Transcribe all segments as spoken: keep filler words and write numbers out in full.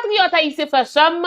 Patriyòt ayisyen frè sè m,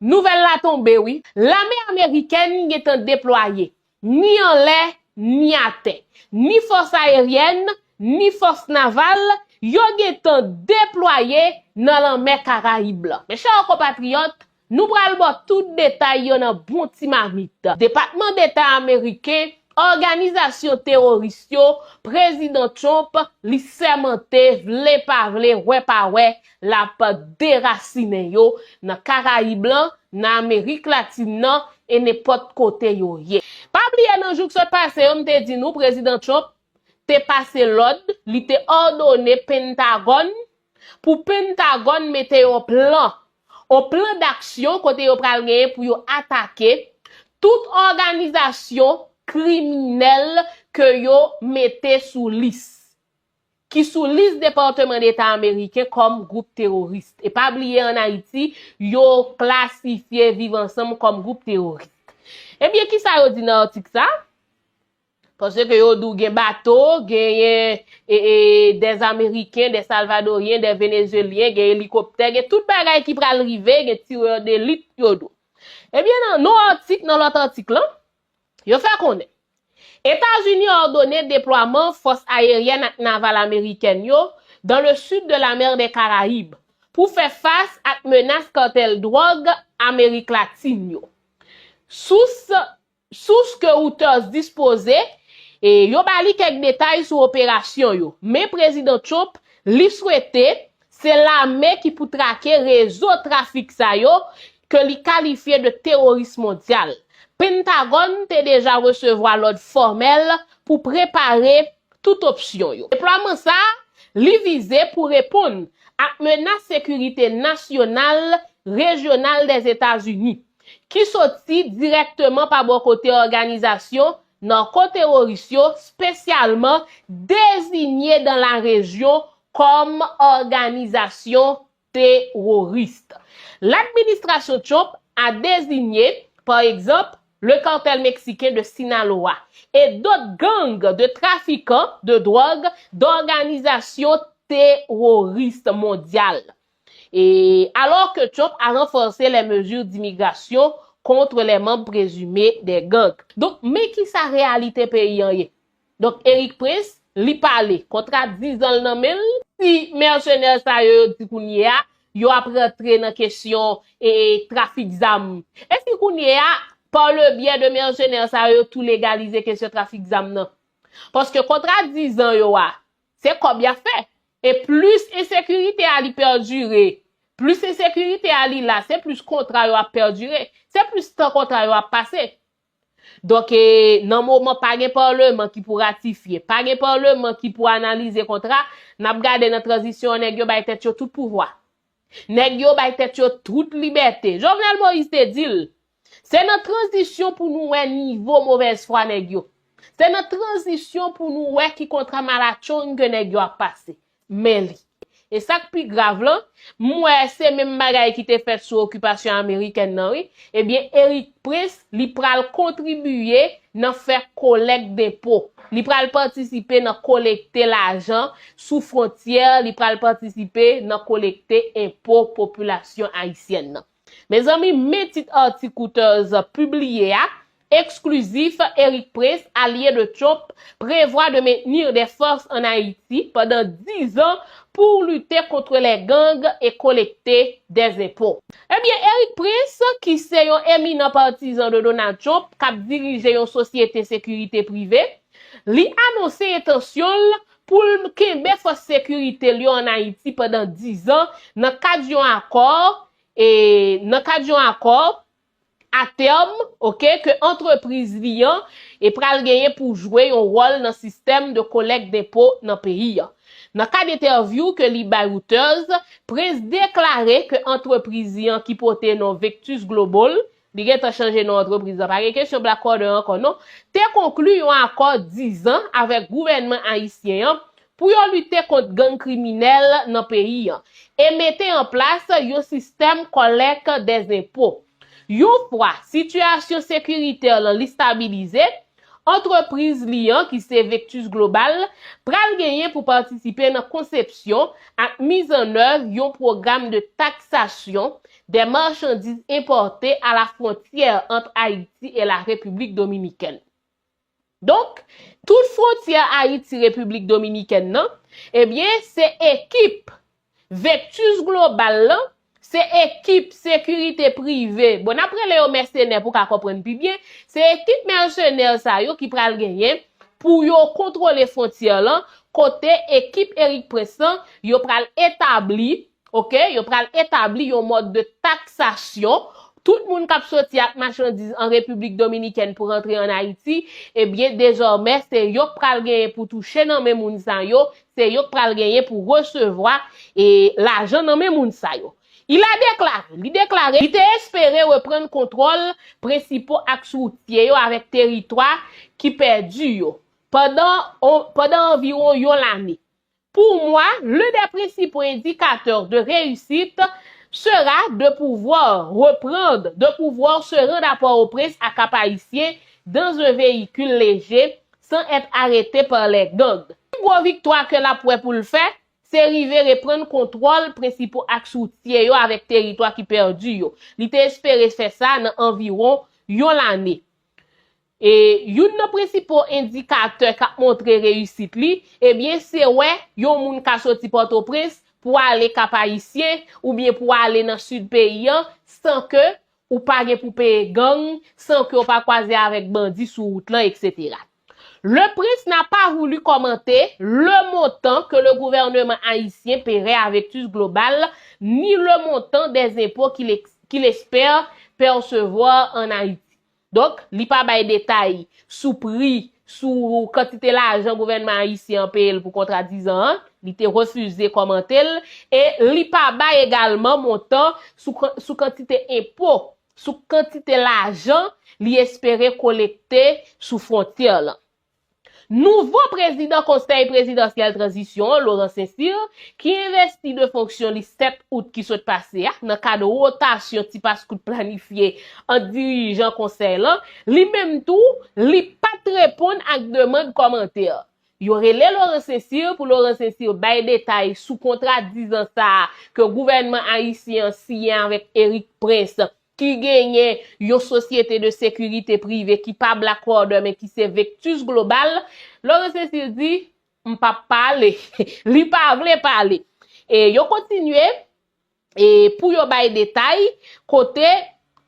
nouvèl la tonbe wi. Lame amerikèn gentan deplwaye, ni anlè, ni atè. Ni fòs ayeryèn, ni fòs naval, yo gentan deplwaye nan lanmè Karayib la. Mes chers compatriotes, nou pral ba w tout detay yo nan bon ti mamit. Depatman Deta ameriken, òganizasyon teworis yo, Prezidan Trump, li sèmante, vle pa vle, wè pa wè, l ap derasinen yo nan Karayib lan, nan Amerik Latin nan, e nenpòt kote yo ye. Pa bliye nan jou k sot pase yo, m te di nou, Prezidan Trump te pase lòd, li te òdone Pentagòn pou Pentagòn mete yon plan, yon plan d'aksyon kote yo pral genyen pou yo atake tout òganizasyon kriminèl ke yo mete sou lis, ki sou lis Depatman Deta ameriken kòm gwoup teworis. E pa bliye, ann Ayiti, yo klasifye Viv Ansanm kòm gwoup teworis. Ebyen, kisa yo di nan atik sa? Paske yo di w gen bato, genyen e, e, des Américains, des Salvadoriens, des Vénézuéliens, gen elikoptè, gen tout bagay ki pral rive, gen tirè delit, yo di w. Ebyen, nan non atik, nan lòt atik lan, yo fè konnen Etazini òdone deplwaman fòs ayeryèn ak naval amerikèn yo dans le sud de la mer des Caraïbes pou fè fas ak menas katèl dwòg Amerik Latin yo. Sous, sous ke Reuters dispoze, e yo ba li kèk detay sou operasyon yo, men Prezidan Trump, li swete se lame ki pou trake rezo trafik sa yo ke li kalifye de teworis mondyal. Pentagòn te deja resevwa lòd fòmèl pou prepare tout opsyon yo. Deplwaman sa a, li vize pou reponn ak menas sekirite nasyonal, rejyonal Dèzetazini, ki soti dirèkteman pa bò kote òganizasyon nakoteworis yo, espesyalman dezinye dans la région kòm òganizasyon terroriste. L'administration Trump a désigné, par exemple, le cartel mexicain de Sinaloa et d'autres gangs de trafiquants de drogue d'organisations terroristes mondiales. Et alors que Trump a renforcé les mesures d'immigration contre les membres présumés des gangs. Donk, men ki sa reyalite peyi an ye. Donk, Erik Prince, li pale, kontra dizan l nan men l. Si mèsenè sa yo, yo di kounye a, yo ap rantre nan kesyon e, e, trafik zam. Èske kounye a, par le biais de mèsenè sa yo, tou legalize kesyon trafik zam nan? Paske kontra dizan yo a, se kòb y ap fè. E plis ensekirite a li pèdire, plis ensekirite a li la, se plis kontra yo ap pèdire, se plis tan kontra yo ap pase. Donk, e, nan moman pa gen palman ki pou ratifye, pa gen palman ki pou analize kontra, n ap gade nan tranzisyon an, nèg yo bay tèt yo tout pouvwa. Nèg yo bay tèt yo tout libète. Jovenel Moïse te di l, se nan tranzisyon pou nou wè nivo movèz fwa nèg yo. Se nan tranzisyon pou nou wè ki kontra malatchong ke nèg yo ap pase. Men li. E sa k pi grav lan, m wè se menm bagay ki te fèt sou okipasyon amerikèn nan, wi. Ebyen, Erik Prince, li pral kontribiye nan fè kolèk denpo. Li pral patisipe nan kolekte lajan sou fwontyè, li pral patisipe nan kolekte enpo popilasyon ayisyèn nan. Mezanmi, men tit atik Reuters pibliye a, exclusif, Erik Prince, alye de Trump, prévoit de maintenir des forces en Haïti pendant dix ans pour lutter contre les gangs et collecter des impôts. Ebyen, Erik Prince, ki se yon eminan patizan de Donald Trump, k ap dirije yon sosyete sekirite prive, li anonse entansyon l pou l kenbe fòs sekirite l yo ann Ayiti pandan dizan nan kad yon akò, e nan kad yon akò atèm, oke, ke antrepriz li an e pral genyen pou jwe yon wòl nan sistèm de kolèk denpo nan peyi an. Nan kad entèvyou ke li bay Reuters, Prince deklare ke antrepriz li an ki pote non Vectus Global, li gentan chanje non antrepriz la, pa gen kesyon Black Quarter ankò non, te konkli yon akò dizan avèk gouvènman ayisyen an pou yo lite kont gang kriminèl nan peyi an e mete an plas yon sistèm kolèk dèzenpo. Yon fwa sitiyasyon sekiritè lan li stabilize, Antrepriz li an, ki se Vectus Global, pral genyen pou patisipe nan konsepsyon ak mizannèv yon pwogram de taksasyon dè machandiz enpòte a la fwontyè ant Ayiti e la Repiblik Dominikèn. Donk, tout fwontyè Ayiti-Repiblik Dominikèn nan, ebyen, se ekip Vectus Global lan, se ekip sekirite prive, bon, n ap rele yo mèsenè pou ka konprann pi byen, se ekip mèsenè sa yo ki pral genyen pou yo kontwole fwontyè lan, kote ekip Erik Prince lan, yo pral etabli, oke, yo pral etabli yon mòd de taksasyon. Tout moun k ap soti ak machandiz an Repiblik Dominikèn pou rantre an Ayiti, ebyen, dezòmè, se yo k pral genyen pou touche nan men moun sa yo, se yo k pral genyen pou resevwa e lajan nan men moun sa yo. Il a déclaré, li deklare, li te espere reprann kontwòl prensipo aks woutye yo avèk teritwa ki pèdi yo pandan, pandan anviwon yon lane. Pour moi, l'un des principaux indicateurs de réussite sera de pouvoir reprendre, de pouvoir se rendre à Port-au-Prince à Cap-Haïtien dans un véhicule léger sans être arrêté par les gangs. Pi gwo viktwa ke l ap wè pou l fè, se rive reprann kontwòl prensipo aks woutye yo avèk teritwa ki pèdi yo. Li te espere fè sa nan anviwon yon lane. E youn nan prensipo endikatè k ap montre reyisit li, ebyen, se wè yon moun ka soti Pòtoprens pou ale Kap Ayisyen oubyen pou ale nan sid peyi an san ke ou pa gen pou peye gang, san ke w pa kwaze avèk bandi sou wout lan, et cetera. Le prince n'a pas voulu commenter le montant que le gouvernement haïtien paierait à Vectus Global, ni le montant des impôts qu'il ex- qu'il espère percevoir en Haïti. Donk, li pa bay detay sou pri, sou kantite lajan gouvènman ayisyen an peye l pou kontra dizan an, li te refize kòmante l, e li pa bay egalman montan sou, sou kantite enpo, sou kantite lajan li espere kolekte sou fwontyè lan. Nouvo prezidan Konsèy Prezidansyèl Tranzisyon an, Laurent Saint-Cyr, ki envesti de fonksyon li sèt out ki sot pase a, nan kad wotasyon ti paskout planifye ant dirijan konsèy lan, li menm tou, li pa t reponn ak demann kòmantè. Yo rele Laurent Saint-Cyr pou Laurent Saint-Cyr bay detay sou kontra dizan sa a ke gouvènman ayisyen an siyen avèk Erik Prince, ki genyen yon sosyete de sekirite prive ki pa Black Water, men ki se Vectus Global, Laurent Saint-Cyr di, "M p ap pale." Li pa vle pale. E yo kontinye, e pou yo bay detay, kote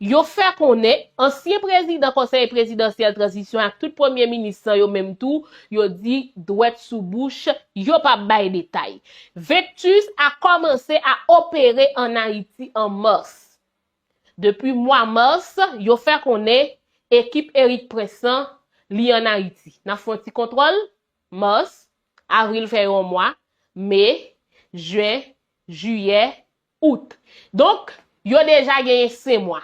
yo fè konnen ansyen prezidan Konsèy Prezidansyèl Tranzisyon ak tout premye minis lan yo menm tou, yo di dwèt sou bouch, yo p ap bay detay. Vectus a commencé à opérer en Haïti en mars. Depi mwa mas, yo fè konnen ekip Erik Prince lan, li ann Ayiti. N ap fè yon ti kontwòl. Mas, avril fè yon mwa, me, jen, jiyè, out. Donk, yo deja genyen senk mwa.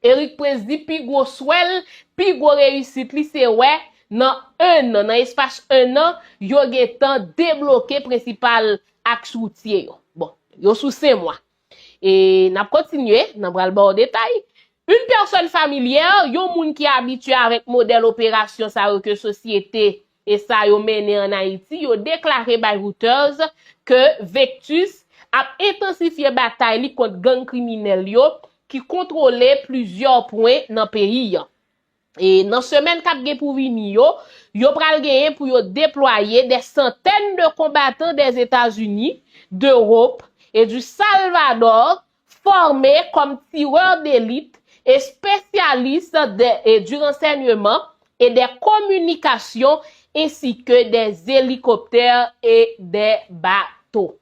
Erik Prince di pi gwo swè l, pi gwo reyisit li se wè nan enn an, nan espas enn an, yo gentan debloke prensipal aks woutye yo. Bon, yo sou senk mwa. E n ap kontinye, n ap pral ba w detay. Une personne familière, yon moun ki abitye avèk modèl operasyon sa yo ke sosyete e sa yo mennen ann Ayiti, yo deklare bay Reuters ke Vectus ap entansifye batay li kont gang kriminèl yo ki kontwole plizyè pwen nan peyi an. E nan semèn k ap gen pou vini yo, yo pral genyen pou yo deplwaye des centaines de combattants des États-Unis, d'Europe et du Salvador, formés comme tireurs d'élite et spécialistes des, et du renseignement et des communications, ainsi que des hélicoptères et des bateaux.